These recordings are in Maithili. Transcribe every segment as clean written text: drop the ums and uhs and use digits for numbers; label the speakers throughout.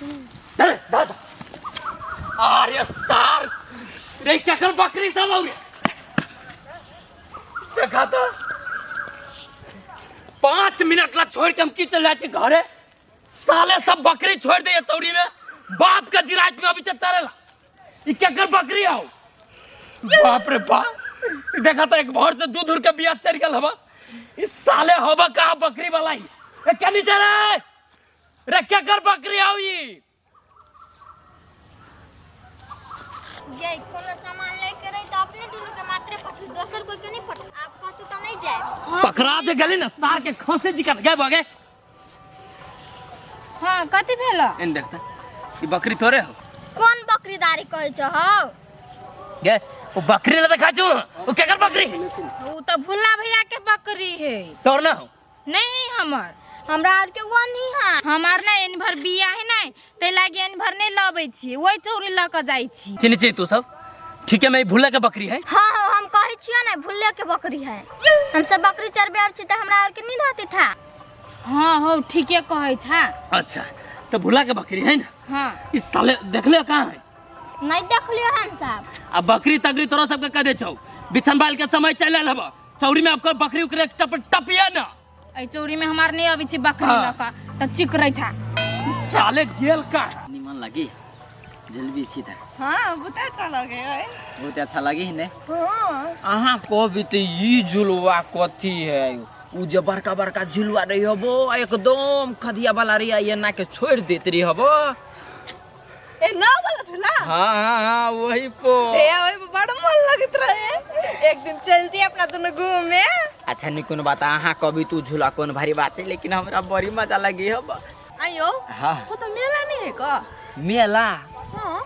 Speaker 1: अरे दादा अरे सार रे केकर बकरी सब और देखा तो 5 मिनट ला छोड़ के हम की चल जाए छी घरे। साले सब बकरी छोड़ दे चौरी में, बाप का जिरात में अभी तक चरेला। ई केकर बकरी आओ? बाप रे बाप, देखा तो एक भर से दूध उड़ के बिया चढ़ गेल हवा। इस साले हवा कहाँ बकरी वाला ही? ए क्या नीचे रे रे, केकर बकरी आओ ई?
Speaker 2: ये कोनो सामान लेके रही तो अपने दोनों के मात्रे पठू, दोसर कोई के नहीं पठू। आप खसू तो नहीं जाए।
Speaker 1: पकड़ा दे गली ना सार के खसे जी कट गए बगे।
Speaker 3: हाँ, कथी भेल?
Speaker 1: इन देखता, ई बकरी तोरे हो?
Speaker 2: कौन बकरीदारी कहै छ हौ?
Speaker 1: गे, वो बकरी ना देखा छू, वो केकर बकरी?
Speaker 3: उ तो भुल्ला भैया के बकरी है।
Speaker 1: तोर ना हो?
Speaker 3: नहीं, हमर।
Speaker 2: हमरा आर के वो नहीं है।
Speaker 3: हमार ना एन भर बिया है नहीं, ते लागी एन भर नहीं लबै छी, ओहि चौरी लऽ कऽ जाइ छी।
Speaker 1: चिन्ह छी तू सब? ठीक है, मैं भूला के बकरी है।
Speaker 2: हाँ हाँ, हम कहै छियै ने, भुल्ले के बकरी है। हम सब बकरी चरबे आबै छी तऽ हमरा आर के नहीं रहती था।
Speaker 3: हाँ हो, ठीके कहै छा।
Speaker 1: अच्छा, तो भूला के बकरी है ना?
Speaker 3: हाँ।
Speaker 1: इस साले देखले कहाँ है?
Speaker 2: नहीं देखलियो हम सब।
Speaker 1: आ बकरी तकरी तोरा सबके कह दे छौ, बिछन बाल के समय चल आयल हबा चौरी में, आपका बकरी उकरी टप टपिया ना।
Speaker 3: एहि चौरी में हमार नहीं अबै छै बकरी लऽ कऽ तऽ चिकरै छा।
Speaker 1: साले गेल का।
Speaker 4: निमन लगी जलबी छी त?
Speaker 5: हाँ, बहुत अच्छा लगे है।
Speaker 4: बहुत अच्छा लगी है ने?
Speaker 5: हाँ।
Speaker 6: अहाँ कहबी तऽ ई झुलुआ कथी है? उ जे बड़का बड़का झुलुआ रही हबो, एकदम खदिया वाला रही, एना के छोड़ देत रही हबो।
Speaker 5: ए नाव वाला झूला?
Speaker 6: हाँ हाँ हाँ, वही पो।
Speaker 5: ए ओए में बड़ मन लगत रहे। एक दिन चलती अपना दोनों घूमे।
Speaker 6: अच्छा, नहीं कोनो बात, अहाँ कभी तू झूला कोन भारी बात है, लेकिन हमरा बड़ी मजा लगी हबो।
Speaker 5: आयो।
Speaker 6: हाँ।
Speaker 5: वो तो मेला नहीं है का?
Speaker 6: मेला?
Speaker 5: हाँ।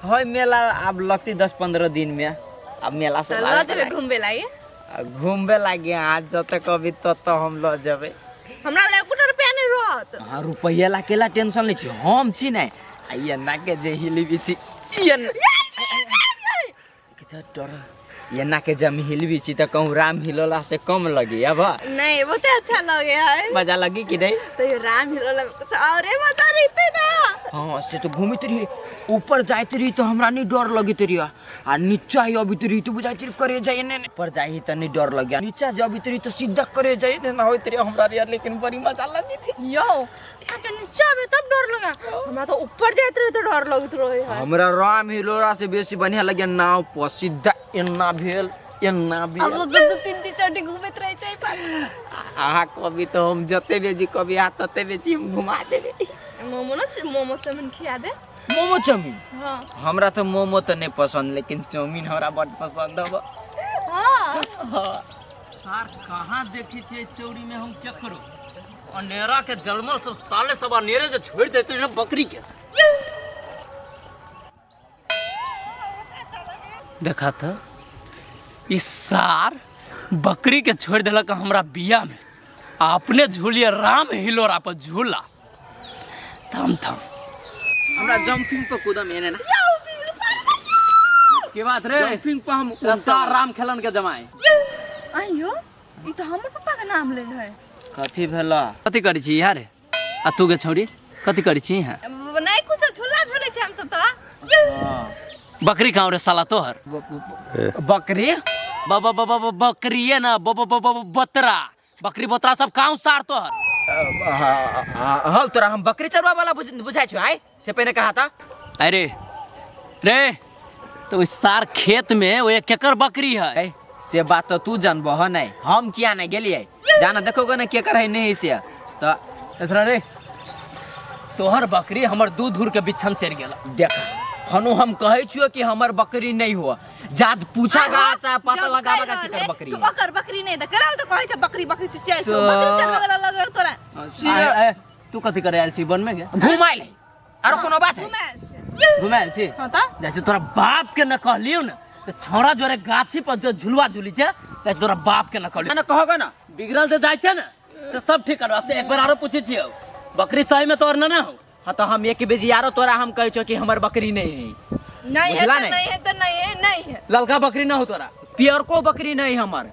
Speaker 6: है मेला, अब लगती 10-15 दिन में अब मेला से।
Speaker 5: ल जेबे घूमबे लागे?
Speaker 6: घूमबे लागे आज जत कभी तत हम ल जेबे।
Speaker 5: हमरा लग एको रुपया नहीं रहत।
Speaker 6: हाँ, रुपैया ला केला टेंशन लै छी? हम छी नै। आ एना के जे हिलबी छी, एना कितना डर, एना के जब हिलबी छी त कहूँ राम हिलोला से कम लगी अब?
Speaker 5: नहीं, बहुत अच्छा लगे है।
Speaker 6: मजा लगी कि नहीं?
Speaker 5: तो ये राम हिलोला में कुछ और ही मजा रहते ना।
Speaker 6: हाँ, से तो घूमित रही, ऊपर जाइत रही तो हमरा नहीं डर लगैत रही, आ नीचा ही अबित रही तो बुझाइत रही करे जाए ने। ऊपर जाही त नहीं डर लगे, नीचा जे अबित रही तो सीधा करे जाए ने ना होइत रही हमरा यार, लेकिन बड़ी मजा लगी थी।
Speaker 5: यो आके नीचा में तब डर लगा, हमरा तो ऊपर जाइत रहे तो डर लगत रहे है।
Speaker 6: हमरा राम हिलोरा से बेसी बढ़िया लगे नाव पर सीधा एना भेल, एना भेल।
Speaker 5: अब लोग दू दू तीन तीन चोटी घूमत रहे छै पर।
Speaker 6: अहाँ कभी तो हम जते बेजी कभी आ तते बेजी हम घुमा देबे।
Speaker 5: मोमो ना, मोमो चाउमीन खिया दे।
Speaker 6: मोमो चाउमीन?
Speaker 5: हाँ।
Speaker 6: हमरा तो मोमो तो नहीं पसंद, लेकिन चाउमीन हमरा बड़ पसंद हब।
Speaker 5: हाँ।
Speaker 1: सार कहाँ देखी छियै चौरी में हम केकरो? अनेरा के जलमल सब साले सब अनेरे जे छोड़ देते हैं बकरी के। देखा था, इस सार बकरी के छोड़ देलक हमरा बिया में आ अपने झूलिए राम हिलोरा पर झूला थम थम।
Speaker 6: हमरा जंपिंग पर कूदम एने ना।
Speaker 1: के बात रे?
Speaker 6: जंपिंग पर हम
Speaker 1: सार राम खेलन के जमाए।
Speaker 5: आइयो, ई तो हमर पप्पा के नाम लेल है।
Speaker 6: कथी भेला?
Speaker 1: कथी करै छी यार? आ तू के छौड़ी कथी करै छी? यहाँ
Speaker 5: नहीं कुछ, झूला झूले छै हम सब तो।
Speaker 1: बकरी कहाँ रे साला तोहर?
Speaker 6: बकरी?
Speaker 1: ब ब ब ब बकरिए ना, ब ब ब ब बतरा, बकरी बतरा सब कहाँ सार तोहर?
Speaker 6: हाँ, तोरा हम बकरी चरवा वाला बुझाइ छौ आइ से पहिने कहा था।
Speaker 1: अरे रे, तो उस सार खेत में वो एक केकर बकरी है?
Speaker 6: ए, से बात तो तू जानबह नहीं, हम किया नहीं गेलियै। जाना देखो ना केकर है नहीं से तो।
Speaker 1: एकरा रे, तोहर बकरी हमर दूध उर के बिछन चढ़ गेल।
Speaker 6: देख हनु, हम कहै छियो कि हमर बकरी नहीं हुआ, जात पूछा गा चाहे पता
Speaker 5: जब
Speaker 6: लगाबा
Speaker 5: कहि
Speaker 6: गा
Speaker 5: रहल
Speaker 6: केकर
Speaker 5: है
Speaker 6: बकरी
Speaker 5: कि
Speaker 6: है।
Speaker 5: ओकर बकरी नहीं त कराउ तो कहै छै बकरी बकरी छै, चल
Speaker 6: तो-
Speaker 5: बकरी चरबै वाला लगे तोरा।
Speaker 1: आ, ए, तू कथी करे आयल छी वन में गे?
Speaker 6: घुमाइल है, आरो कोनो बात है?
Speaker 5: घुमायल छै।
Speaker 1: घुमायल छी?
Speaker 5: हाँ त।
Speaker 1: जाइ छी तोरा बाप के न कहलियौ ने तऽ छौड़ा जोरे गाछी पर जो झुलुआ झुली छै, जाइ छी तोरा बाप के न कहलियौ
Speaker 6: ना कहोगे ना।
Speaker 1: बिगड़ल जे जाइ छै ने से सब ठीक करबा से। एक बार आरो पूछै छियौ, बकरी सही में तोहर न ना हो?
Speaker 6: हाँ, तो हम एक बेजी आरो तोरा हम कहै छियो कि हमर बकरी नहीं है।
Speaker 5: नहीं है
Speaker 6: बुझला
Speaker 5: तो
Speaker 6: नहीं?
Speaker 5: नहीं है तो नहीं है, नहीं है।
Speaker 1: ललका बकरी ना हो तोरा?
Speaker 6: पियरको बकरी नहीं हमर,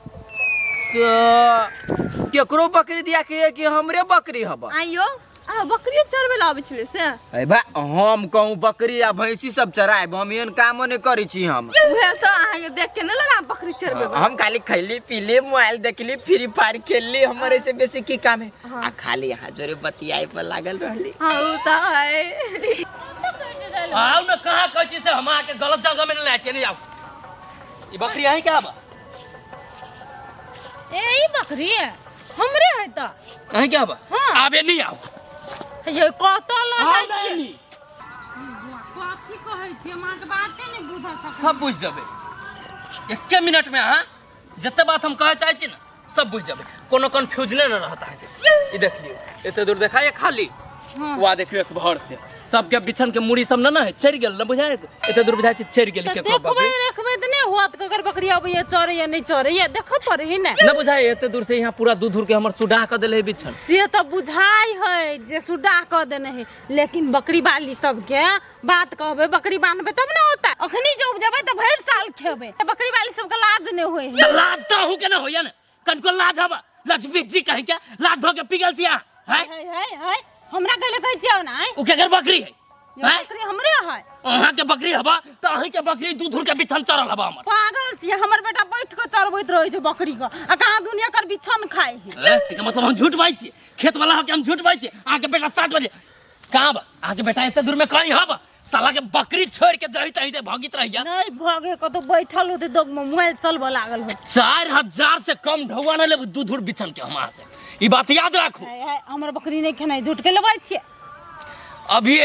Speaker 6: तो केकरो बकरी दिया के कि हमरे बकरी हब?
Speaker 5: आइयो, अहाँ बकरियो चरबै लए आबै छलै से?
Speaker 6: अरे बा, हम कहूँ बकरी आ भैंसी सब चरायब, हम एहन कामो नहीं करै छी हम।
Speaker 5: उहे तऽ अहाँके देख के नहि लगा बकरी चरबै।
Speaker 6: हम खाली खैली पीली, मोबाइल देखली, फ्री फायर खेलली, हमर ऐसे बेसी की काम है? आ खाली यहाँ जोरे बतियाए पर लागल रहली।
Speaker 5: हाँ, उ तऽ है।
Speaker 1: आउ न, कहाँ कहै छी से हम अहाँके गलत जगह में नहि लाय छियै, नहि आउ। ई बकरी अहीं के आबा?
Speaker 3: ए, ई बकरी हमरे है तऽ।
Speaker 1: अहीं के आबा?
Speaker 3: हाँ।
Speaker 1: आबे नहीं आउ।
Speaker 3: ये कतऽ लऽ
Speaker 1: आउ
Speaker 3: जाइ
Speaker 1: नहि
Speaker 3: छियै?
Speaker 1: नी।
Speaker 3: कथी कहै छियै, हम अहाँके बाते नहि बुझऽ सकै।
Speaker 1: सब बुझि जेबै एके मिनट में। अहाँ जते बात हम कहै चाहै छी ने सब बुझि जेबै, कोनो कन्फ्यूजने नहि रहत अहाँके। ई देख लियौ, एते दूर देखाइए खाली।
Speaker 3: हाँ।
Speaker 1: वहाँ देखियौ, एक भर से सबके बिछन के मुड़ी सब न है, चढ़ि गेल न बुझाय, एते दूर बुझाय छै चढ़ि गेल।
Speaker 3: तऽ
Speaker 1: केकरो
Speaker 3: देखबै
Speaker 1: बकरी
Speaker 3: रखबै तऽ नहि होत, ककर बकरी अबैया चरैया नहि चरैया, देखऽ पड़ै है ने।
Speaker 1: न बुझाय एते दूर से यहाँ पूरा दूध के हमर सुडा कऽ देले है बिछन।
Speaker 3: से तऽ बुझाइ है जे सुड्डा कऽ देने है, लेकिन बकरी बाली सबके बात कहबै, बकरी बान्हबै तब ने होतै। अखनी जे उपजेबै तऽ भरि साल खेबै। बकरी बाली सबके लाज नहि होइ है।
Speaker 1: तऽ लाज तऽ अहूँ के न होइया ने? कनको लाज हवा लक्ष्मी जी कहीं के लाज धो के पिघल छी अहाँ हैं?
Speaker 3: है है है, हमरा कहले कहै छियै ने?
Speaker 1: उ केकर बकरी है?
Speaker 3: ये
Speaker 1: हैं?
Speaker 3: बकरी हमरे है।
Speaker 1: अहाँ के बकरी हवा तऽ अहीं के बकरी दूध के बिछन चरल हवा हमर।
Speaker 3: पागल छियै, हमर बेटा बैठ के चरबैत रहै छै बकरी के, आ कहाँ दुनिया कर बिछन खाइ है।
Speaker 1: ए, एकर मतलब हम झूठ बाजै छी? खेत वाला के हम झूठ बाजै छी? अहाँ के बेटा 7 बजे कहाँ बा? अहाँ के बेटा एते दूर में कहीं हवा साला के बकरी छोड़ के जही तही दे भगित रहिया।
Speaker 3: नहीं भगे, कतौ बैठल होते दोग में मोबाइल चलबऽ लागल होते।
Speaker 1: 4000 से कम ढौआ न लेबू दूध उर बिछन के हम से, ई बात याद राखू।
Speaker 3: है, है, हमर बकरी नहीं खेनाइ झूठ के लेबै छियै।
Speaker 1: अभी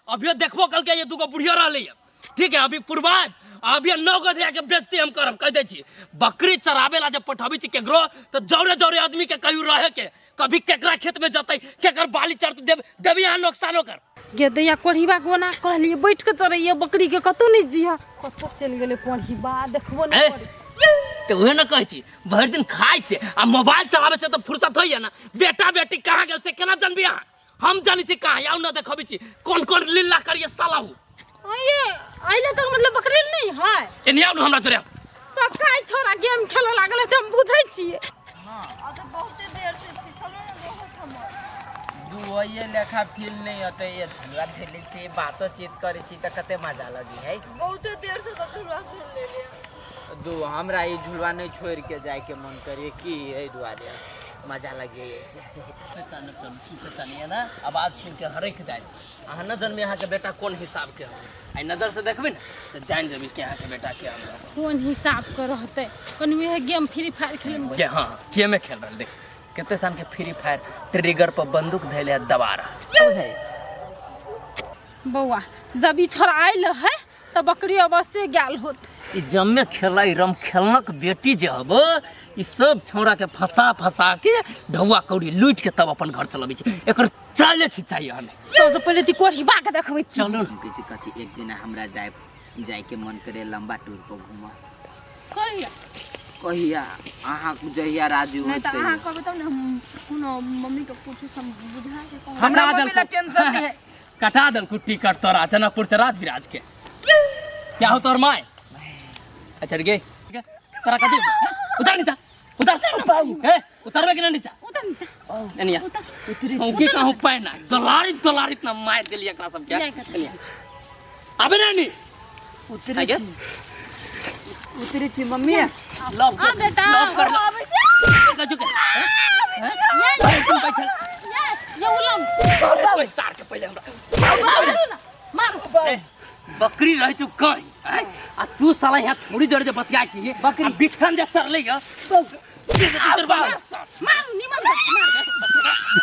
Speaker 1: अभी देखबो कल के ये दूगो बुढ़िया रहलै है, ठीक है? अभी पुरबाब अभी 9 गो के बेइज्जती हम करब, कह दै छी। बकरी चराबे ला जब पठाबै छी केकरो तऽ जौरे जौरे आदमी के कहियो रहे के, कभी केकरा खेत में जतै, केकर बाली चरत देब देबी अहाँ नुकसानो कर।
Speaker 3: गे दैया, कोढ़ीबा के ओना कहलियै बैठ के चरैया बकरी के, कतौ नहि जिया, कतौ चलि गेलै कोढ़ीबा, देखबो नहि
Speaker 1: ए,
Speaker 3: करै।
Speaker 1: तऽ उहे ने कहै छी, भरि दिन खाइ छै आ मोबाइल चलाबै छै तऽ फुर्सत होइया ना? बेटा बेटी कहाँ गेल से केना जानबी अहाँ? हम जानै छी कहाँ, आउ न देखबै छी कोन कोन लीला करिए साला हूँ।
Speaker 3: ये अइले तक मतलब बकरी नहि है।
Speaker 1: एने आउ न हमरा जोरे आउ।
Speaker 3: पक्का ई छोरा गेम खेलऽ लागल है, तऽ हम बुझै छियै।
Speaker 5: आ तऽ बहुते देर से छी, चलू ने दोसर ठाम।
Speaker 6: दू ये लेखा फील नहीं होते, ये झुलवा झेले छी, बातो चीत करे छी तऽ कते मजा लगी है।
Speaker 5: बहुते देर से तऽ झुलवा झूल लेलियै।
Speaker 6: दू हमरा ई झुलवा नहीं छोड़ के जाए के मन करे की, एहि दुआरे मजा लगी ऐसे।
Speaker 1: पहचान चल पहचानिए ना, आवाज सुन के हरक जाए। अहाँ न जनमे अहाँके बेटा कोन हिसाब के हम, आइ नजर से देखबै ने तऽ जानि जेबै कि अहाँके बेटा के हम।
Speaker 3: कोन हिसाब के रहतै? कनि उहे गेम फ्री फायर खेले में।
Speaker 1: के हाँ, गेमे खेल रहल देख कते सान के फ्री फायर ट्रिगर पर बंदूक धैले है, दबा रहा है।
Speaker 3: बौआ, जब ई छोरा आयल है तऽ बकरी अवश्य गेल होत।
Speaker 1: ई जम्मे खेला, ई रम खेलनक बेटी जे हब, ई सब छौड़ा के फंसा फंसा के ढौआ कौड़ी लूट के तब अपन घर चलबै छै। एकर चाले छी चाहिए हमें।
Speaker 3: सबसे पहिले ती कोढ़ीबा के देखबै छी।
Speaker 1: चलू ने।
Speaker 6: हम कहै छी कथी, एक दिन हमरा जाए जाए के मन करे लंबा टूर पर घूमऽ।
Speaker 3: कहिया?
Speaker 6: कहिया अहाँ जहिया राजी
Speaker 5: नहि
Speaker 6: हो।
Speaker 5: तऽ अहाँ कहबै तब ने हम कोनो मम्मी के पूछू, सब बुझा के कहब।
Speaker 1: कटा
Speaker 6: मम्मी ला
Speaker 1: देलकौ।
Speaker 6: टेंशन नहीं है।
Speaker 1: कटा देलकौ टिकट तोरा जनकपुर से राजविराज के। क्या हो तोर my? अच्छा गे, तोरा कथी हैं? उतर नीचा, उतर। ए, उतरबे कि ना नीचा?
Speaker 3: उतर नीचा।
Speaker 1: एनिया छौकी कहूँ पैना दलारी दलारी इतना मार देली एकरा सब के।
Speaker 3: जाय कतऽ।
Speaker 1: एनिया आबे ना नी।
Speaker 6: उतरे
Speaker 1: आगे?
Speaker 6: छी, उतरे छी मम्मी।
Speaker 1: लव
Speaker 3: आ बेटा।
Speaker 1: लव कर लो कछु के हैं? हैं? बैठल बैठल।
Speaker 3: ये ये उलम।
Speaker 1: अरे कोई सार के पहिले हमरा
Speaker 3: मारू ना, मारू।
Speaker 1: ए, बकरी रहे छौ कहीं हैं? आ तू साला यहाँ छोड़ी जड़ जे बतियाइ छी, बकरी बिछन जे चरलै य।
Speaker 3: मारू निमन कर,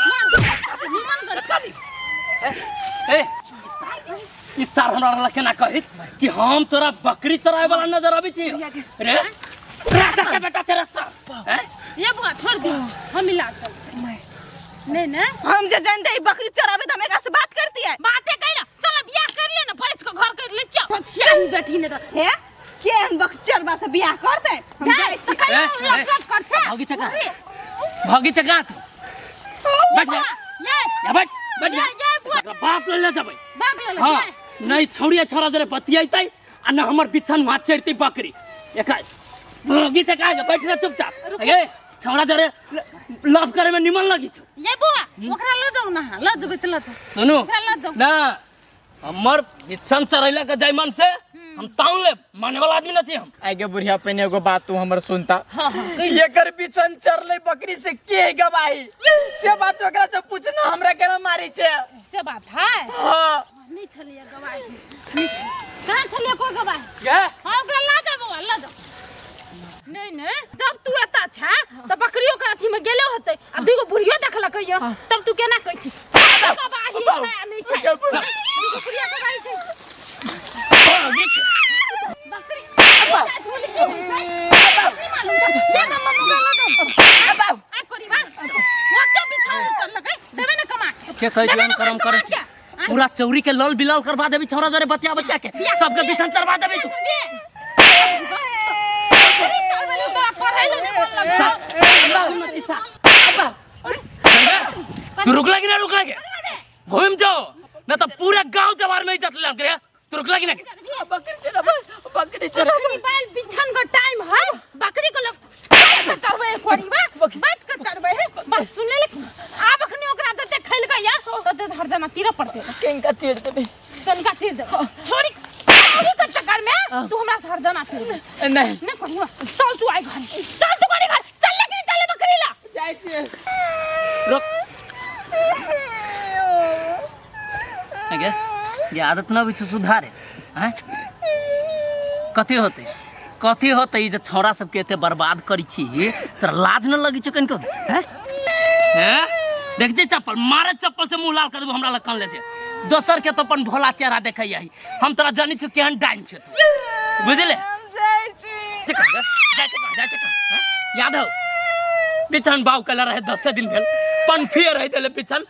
Speaker 3: मारू मारू निमन कर।
Speaker 1: ए, ई सार हमरा रहल केना कहैत कि हम तोरा बकरी चरावे वाला नजर अबै छी रे? राजा के बेटा छै रे सार, हैं?
Speaker 3: ये बुआ, छोड़ दियो, हम मिला चल नहीं ने।
Speaker 5: हम जे जानते ई बकरी चराबे तऽ हम एकरा से बात करती है।
Speaker 3: बातें कैला, चल बियाह कर ले ना, परिच को घर कर ले, चल छियाही बेटी ने तो।
Speaker 5: हे, केहन बकरी चरबा से बियाह करतै? हम जाइ छी।
Speaker 3: कैला
Speaker 1: ए, ए,
Speaker 3: लफट कर छे।
Speaker 1: भागी चका, भागी चका, तू बैठ जा।
Speaker 3: ये
Speaker 1: या बैठ, बैठ जा।
Speaker 3: ये ये बुआ।
Speaker 1: एकरा बाप ले ले जेबै।
Speaker 3: बाप ले ले।
Speaker 1: हाँ नहीं, छौड़िया छौड़ा जरे बतियैतै आ न हमर बिछन वहाँ चढ़तै बकरी। एकरा भागी चका के बैठ जा चुपचाप। ए। छौड़ा जरे लव करे में निमन लगी छौ।
Speaker 3: ये बुआ ओकरा ल जाऊ ना, ल जेबै त ल जाऊ।
Speaker 1: सुनू
Speaker 3: ओकरा ल जाऊ।
Speaker 1: ना हमर बिछन चरैला के जाय मन से हम ताउन ले माने वाला आदमी न छी हम।
Speaker 6: आगे बुढ़िया पहिने एगो बात तू हमर सुनता।
Speaker 3: हां हां कहि।
Speaker 6: एकर बिछन चरले बकरी से के गवाही से बात ओकरा से पूछना, हमरा केना मारी छे
Speaker 3: से बात है।
Speaker 6: हां
Speaker 3: नहीं छलिए गवाही, नहीं छलिए। कहाँ छलिए कोई गवाही?
Speaker 1: के?
Speaker 3: हाँ ओकरा ला जा बौआ, ला जा। नहीं नहीं जब तू एता छा त बकरियो के अथी में गेले होते आ दुगो बुढ़ियो देखलक यो, तब तू केना कहै छी गवाही छै आ नहीं छै? दुगो बुढ़िया गवाही छै। बकरी नहीं मालूम छै। दे मम्मा ओकरा ला दे। आ करी बा ओते बिछाउन चललकै, देबे ने कमा के।
Speaker 1: के कहै छी
Speaker 3: देबे
Speaker 1: हम
Speaker 3: ने
Speaker 1: करम
Speaker 3: कमा
Speaker 1: करे
Speaker 3: के।
Speaker 1: पूरा चौरी के लल बिलाल करवा देबी छौड़ा जरे बतिया बतिया के सबके बिछन चढ़वा देबी तू। तू रुकला कि ना? रुकला के घूम जाओ ना तो पूरा गांव जवार में इज्जत ले करे। तू रुकला कि ना?
Speaker 6: बकरी चरा, बकरी चरा।
Speaker 3: बकरी बैल बिछन का टाइम है, बकरी को लोग बैठ के चरबै कोरी बा, बैठ के चरबै है बात सुन ले। आब अखनी ओकरा जते खैल गया तते धर देना तीर पड़ते।
Speaker 6: केंका तीर देबे?
Speaker 3: कनका तीर दे। छोड़ी छोड़ी के चक्कर में तू हमरा से हर देना तीर दे।
Speaker 6: नहीं
Speaker 3: नहीं कहियो, चल तू आई घर, चल तू कोनी घर चल, लेकिन चल बकरी ला
Speaker 6: जाय छी।
Speaker 1: रुक अगे ये आदत ना बिछु सुधारे हैं कथी होते कथी होते ई जे छौड़ा सबके एते बर्बाद करी छी तोरा लाज न लगी छौ कनिको? हैं हैं देख जे चप्पल मारे चप्पल से मुंह लाल कर देबो हमरा लग कन ले छै। दोसर के तो अपन भोला चेहरा देखै आही, हम तोरा जानी छौ केहन डाइन छै तू, बुझले?
Speaker 5: जाइ छी।
Speaker 1: जाइ छै कहाँ, जाइ छै कहाँ, हैं? याद हौ बिछन बाउ कला रहे 10 दिन भेल पनफिए रह देले बिछन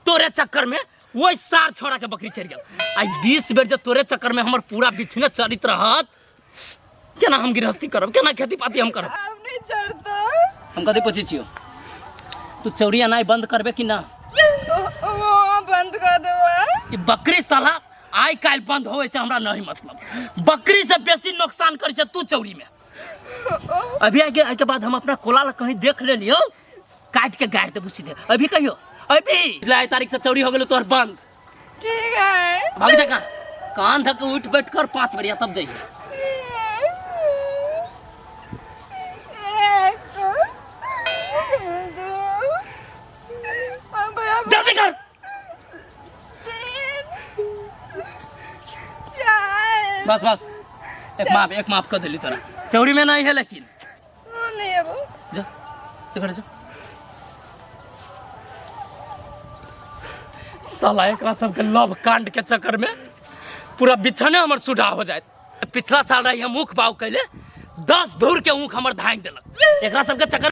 Speaker 1: तोरे चक्कर में वही सार छौड़ा के बकरी चढ़ गेल। आई 20 बेर जे तोरे चक्कर में हमर पूरा बिछने चरित रहत केना हम गृहस्थी करब, केना खेती पाती हम करब?
Speaker 5: आब नहीं चढ़तो।
Speaker 1: हम कथी पूछै छियौ, तू चौरी अनाइ बंद करबे कि ना?
Speaker 5: वो बंद कर देबो।
Speaker 1: ई बकरी साला आइ काल्हि बंद होवे छै हमरा नहीं मतलब, बकरी से बेसी नुकसान करै छै तू चौरी में। अभी आके के बाद हम अपना कोला ला कहीं देख ले लियो काट के गाड़ देबू सीधे। अभी कहियो अभी पिछला तारीख से चौरी हो गेलो तोहर बंद।
Speaker 5: ठीक है
Speaker 1: भाग जा कहाँ कान धक उठ बैठ कर 5 बरिया तब जाइए।
Speaker 5: 1 2
Speaker 1: जल्दी कर।
Speaker 5: 3 4
Speaker 1: बस बस एक माफ कर दिली तोरा चौरी में नहीं है लेकिन
Speaker 5: नहीं अब
Speaker 1: जा तो घर जा। साला एकरा सबके लव कांड के चक्कर में पूरा बिछने हमर सुडा हो जाए। पिछला साल रही हम ऊख बाव कैले 10 धूर के ऊख हमर धांग देलक एकरा सबके चक्कर।